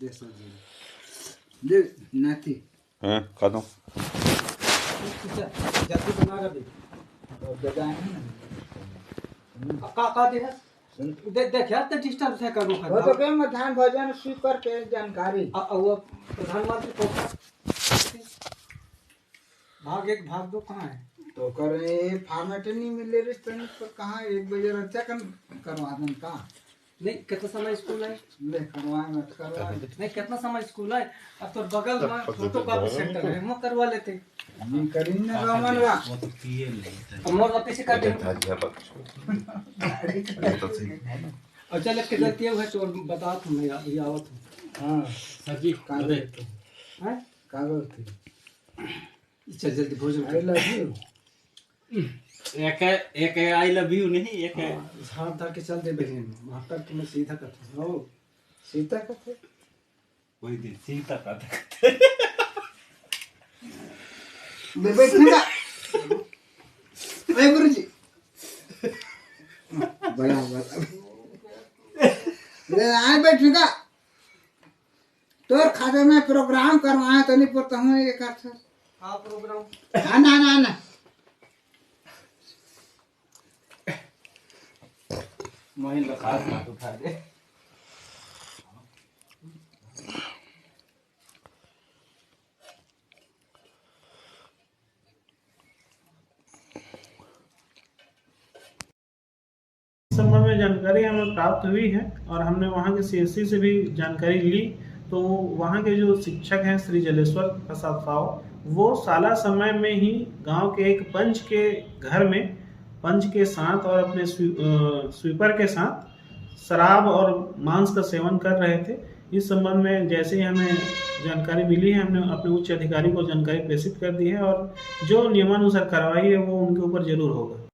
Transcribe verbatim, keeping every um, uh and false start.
दे सर जी। दे, नाती। हाँ, खा दो। जल्दी बना रहा। का का दे है? दे देख यार, ते डिस्टर्ब से करू। वो तो कहे मध्यान्ह भोजन स्वीपर के जानकारी। आ, आ, वो प्रधानमंत्री पोषण भाग एक, भाग दो कहाँ है? तो करे फॉर्मेट नहीं मिले रिश्ते में, तो कहाँ एक बजे रहता कन करवा दें का? नहीं, कितना समय स्कूल है? ले करवाए मत करवाए। नहीं, कितना समय स्कूल है? अब तो बगल में फोटो कॉपी सेंटर है, वहाँ करवा लेते। नहीं करी ना रामन बा। वो तो पीए नहीं। अब मोर वापस से कर दे। और चल, एक गलती है, तो बता तुम, ये आवत हूँ। हाँ। सर जी, कागज। हैं? कागज थी। चल जल्दी भोजन कर। I love you। एक है, एक है I love you नहीं, एक है। हाँ, झाड़ धर के चल दे बहन, माता तुम्हें सीधा करता हूँ। सीता कथे। वही दिन सीता कथे। ले बैठ ना। ए गुरुजी। बड़ा बड़ा। ले आए बैठ ना। तोर खाते में प्रोग्राम करवाए तो नहीं पड़ता हूँ ये कर। हाँ, प्रोग्राम। हाँ, ना, ना, ना। महिंद्र खास हाथ उठा दे। संबंध में जानकारी हमें प्राप्त हुई है और हमने वहाँ के सीएससी से भी जानकारी ली। तो वहाँ के जो शिक्षक हैं श्री जलेश्वर प्रसाद साव, वो शाला समय में ही गांव के एक पंच के घर में पंच के साथ और अपने स्वी- अ, स्वीपर के साथ शराब और मांस का सेवन कर रहे थे। इस संबंध में जैसे ही हमें जानकारी मिली है, हमने अपने उच्च अधिकारी को जानकारी प्रेषित कर दी है और जो नियमानुसार कार्रवाई है वो उनके ऊपर जरूर होगा।